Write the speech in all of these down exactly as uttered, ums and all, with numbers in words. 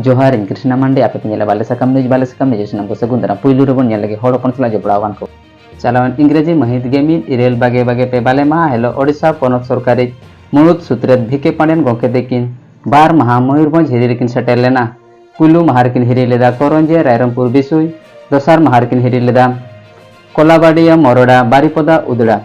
ᱡᱚᱦᱟᱨ, ᱤᱧ ᱠᱨᱤᱥᱱᱟ ᱢᱟᱱᱰᱤ, ᱟᱯᱮ ᱯᱮ ᱧᱮᱞᱟ ᱵᱟᱞᱮ ᱥᱟᱠᱟᱢ ᱱᱤᱭᱩᱡᱽ᱾ ᱵᱟᱞᱮ ᱥᱟᱠᱟᱢ ᱱᱤᱭᱩᱡᱽ ᱥᱟᱱᱟᱢ ᱠᱚ ᱥᱟᱹᱜᱩᱱ ᱫᱟᱨᱟᱢ᱾ ᱯᱩᱭᱞᱩ ᱨᱮᱵᱚᱱ ᱧᱮᱞ ᱞᱮᱜᱮ ᱦᱚᱲ ᱦᱚᱯᱚᱱ ᱥᱟᱞᱟᱜ ᱡᱚᱯᱲᱟᱣ ᱟᱠᱟᱱ ᱠᱚ᱾ ᱪᱟᱞᱟᱣᱮᱱ ᱤᱝᱨᱮᱡᱤ ᱢᱟᱹᱦᱤᱛ ᱜᱮ ᱢᱤᱫ ᱤᱨᱟᱹᱞ ᱵᱟᱜᱮ ᱵᱟᱜᱮ ᱯᱮ ᱵᱟᱞᱮ ᱢᱟᱦᱟ ᱦᱤᱞᱳᱜ ᱳᱰᱤᱥᱟ ᱯᱚᱱᱚᱛ ᱥᱚᱨᱠᱟᱨᱤᱡ ᱢᱩᱬᱩᱛ ᱥᱩᱛᱨᱮᱛ ᱵᱷᱤ ᱠᱮ ᱯᱟᱸᱰᱮᱱ ᱜᱚᱢᱠᱮ ᱛᱟᱹᱠᱤᱱ ᱵᱟᱨ ᱢᱟᱦᱟ ᱢᱚᱭᱩᱨᱵᱷᱚᱸᱡᱽ ᱦᱤᱨᱤ ᱨᱮᱠᱤᱱ ᱥᱮᱴᱮᱨ ᱞᱮᱱᱟ᱾ ᱯᱩᱭᱞᱩ ᱢᱟᱦᱟ ᱨᱮᱠᱤᱱ ᱦᱤᱨᱤ ᱞᱮᱫᱟ ᱠᱚᱨᱚᱧᱡᱮ ᱨᱟᱭᱨᱚᱝᱯᱩᱨ ᱵᱤᱥᱩᱭ, ᱫᱚᱥᱟᱨ ᱢᱟᱦᱟ ᱨᱮᱠᱤᱱ ᱦᱤᱨᱤ ᱞᱮᱫᱟ ᱠᱚᱞᱟᱵᱟᱰᱤᱭᱟ ᱢᱚᱨᱚᱰᱟ ᱵᱟᱨᱤᱯᱚᱫᱟ ᱩᱫᱽᱲᱟ᱾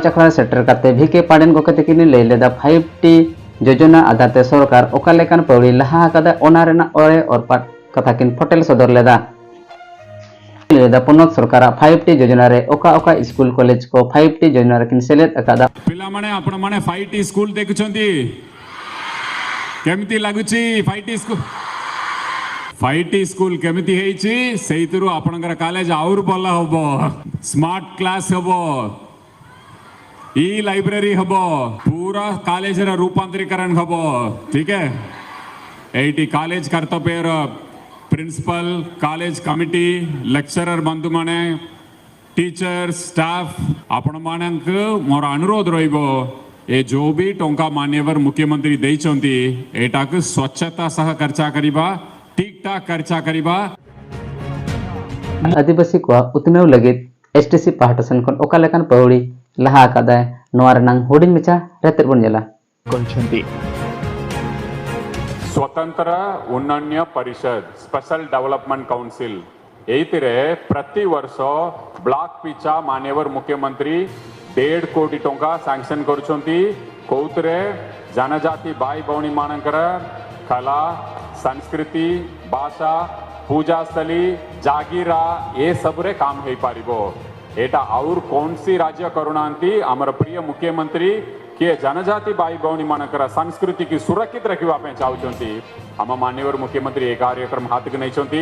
ᱟᱠᱷᱲᱟ ᱨᱮ ᱥᱮᱴᱮᱨ ᱠᱟᱛᱮ ᱵᱷᱤ ᱠᱮ ᱯᱟᱸᱰᱮᱱ ᱜᱚᱢᱠᱮ ᱛᱟᱹᱠᱤᱱ ᱞᱟᱹᱭ ᱞᱮᱫᱟ, ᱯᱷᱟᱭᱤᱵᱷ ᱴᱤ ᱡᱳᱡᱚᱱᱟ ᱟᱫᱷᱟᱨ ᱛᱮ ᱥᱚᱨᱠᱟᱨ ᱚᱠᱟ ᱞᱮᱠᱟᱱ ᱯᱟᱹᱣᱲᱤ ᱞᱟᱦᱟ ᱟᱠᱟᱫᱟ, ᱚᱱᱟ ᱨᱮᱱᱟᱜ ᱚᱲᱮ ᱚᱨᱯᱟᱛ ᱠᱟᱛᱷᱟ ᱠᱤᱱ ᱯᱷᱚᱴᱮᱞ ᱥᱚᱫᱚᱨ ᱞᱮᱫᱟ᱾ ᱞᱟᱹᱭ ᱞᱮᱫᱟ, ᱯᱚᱱᱚᱛ ᱥᱚᱨᱠᱟᱨᱟᱜ ᱯᱷᱟᱭᱤᱵᱷ ᱴᱤ ᱡᱳᱡᱚᱱᱟ ᱨᱮ ᱚᱠᱟ ᱚᱠᱟ ᱥᱠᱩᱞ ᱠᱚᱞᱮᱡᱽ ᱠᱚ ᱯᱷᱟᱭᱤᱵᱷ ᱴᱤ ᱡᱳᱡᱚᱱᱟ ᱨᱮᱠᱤᱱ ᱥᱮᱞᱮᱫ ᱟᱠᱟᱫᱟ᱾ ପିଲାମାନେ, ଆପଣମାନେ ଫାଇଭ୍ ଟି ସ୍କୁଲ ଦେଖୁଛନ୍ତି? କେମିତି ଲାଗୁଛି ଫାଇଭ୍ ଟି ସ୍କୁଲ? ଫାଇଭ୍ ଟି ସ୍କୁଲ କେମିତି ହେଇଛି, ସେଇଥିରୁ ଆପଣଙ୍କର କଲେଜ ଆହୁରି ଭଲ ହବ। ସ୍ମାର୍ଟ କ୍ଲାସ ହବ, ଇ ଲାଇବ୍ରେରୀ ହବ, ପୁରା କଲେଜର ରୂପାନ୍ତରୀକରଣ ହବ। ଠିକ ହେ? ଏଇଠି କଲେଜ କର୍ତ୍ତବ୍ୟର ପ୍ରିନ୍ସିପାଲ, କଲେଜ କମିଟି, ଲେକ୍ଚରର ବନ୍ଧୁମାନେ, ଟିଚର, ଷ୍ଟାଫ, ଆପଣମାନଙ୍କୁ ମୋର ଅନୁରୋଧ ରହିବ, ଏ ଯୋଉ ବି ଟଙ୍କା ମାନ୍ୟବର ମୁଖ୍ୟମନ୍ତ୍ରୀ ଦେଇଛନ୍ତି, ଏଇଟାକୁ ସ୍ୱଚ୍ଛତା ସହ ଖର୍ଚ୍ଚ କରିବା, ଠିକ୍ ଠାକ୍ ଖର୍ଚ୍ଚ କରିବା। ᱟᱹᱫᱤᱵᱟᱹᱥᱤ ᱠᱚᱣᱟᱜ ᱩᱛᱱᱟᱹᱣ ᱞᱟᱹᱜᱤᱫ ᱮᱥ ᱴᱤ ᱥᱤ ᱯᱟᱦᱴᱟ ᱥᱮᱱ ᱠᱷᱚᱱ ᱚᱠᱟ ᱞᱮᱠᱟᱱ ᱯᱟᱹᱣᱲᱤ ᱞᱟᱦᱟ ᱟᱠᱟᱫᱟᱭ, ᱱᱚᱣᱟ ᱨᱮᱱᱟᱝ ᱦᱩᱰᱤᱧ ᱢᱟᱪᱷᱟ ᱨᱮᱛᱮᱫ ᱵᱚᱱ ᱧᱮᱞᱟ᱾ କରିଛନ୍ତି। ସ୍ୱତନ୍ତ୍ର ଉନ୍ନୟନ ପରିଷଦ, ସ୍ପେଶାଲ ଡେଭଲପମେଣ୍ଟ କାଉନସିଲ, ଏଇଥିରେ ପ୍ରତିବର୍ଷ ବ୍ଲକ ପିଛା ମାନ୍ୟବର ମୁଖ୍ୟମନ୍ତ୍ରୀ ଦେଢ଼ କୋଟି ଟଙ୍କା ସାଙ୍କସନ କରୁଛନ୍ତି। କୋଉଥିରେ ଜନଜାତି ଭାଇ ଭଉଣୀମାନଙ୍କର କଳା, ସଂସ୍କୃତି, ଭାଷା, ପୂଜାସ୍ଥଳୀ, ଜାଗିରା, ଏସବୁରେ କାମ ହେଇପାରିବ। ଏଇଟା ଆହୁରି କୌଣସି ରାଜ୍ୟ କରୁନାହାନ୍ତି। ଆମର ପ୍ରିୟ ମୁଖ୍ୟମନ୍ତ୍ରୀ କିଏ ଜନଜାତି ଭାଇ ଭଉଣୀମାନଙ୍କର ସଂସ୍କୃତିକୁ ସୁରକ୍ଷିତ ରଖିବା ପାଇଁ ଚାହୁଁଛନ୍ତି। ଆମ ମାନ୍ୟବର ମୁଖ୍ୟମନ୍ତ୍ରୀ ଏ କାର୍ଯ୍ୟକ୍ରମ ହାତକୁ ନେଇଛନ୍ତି।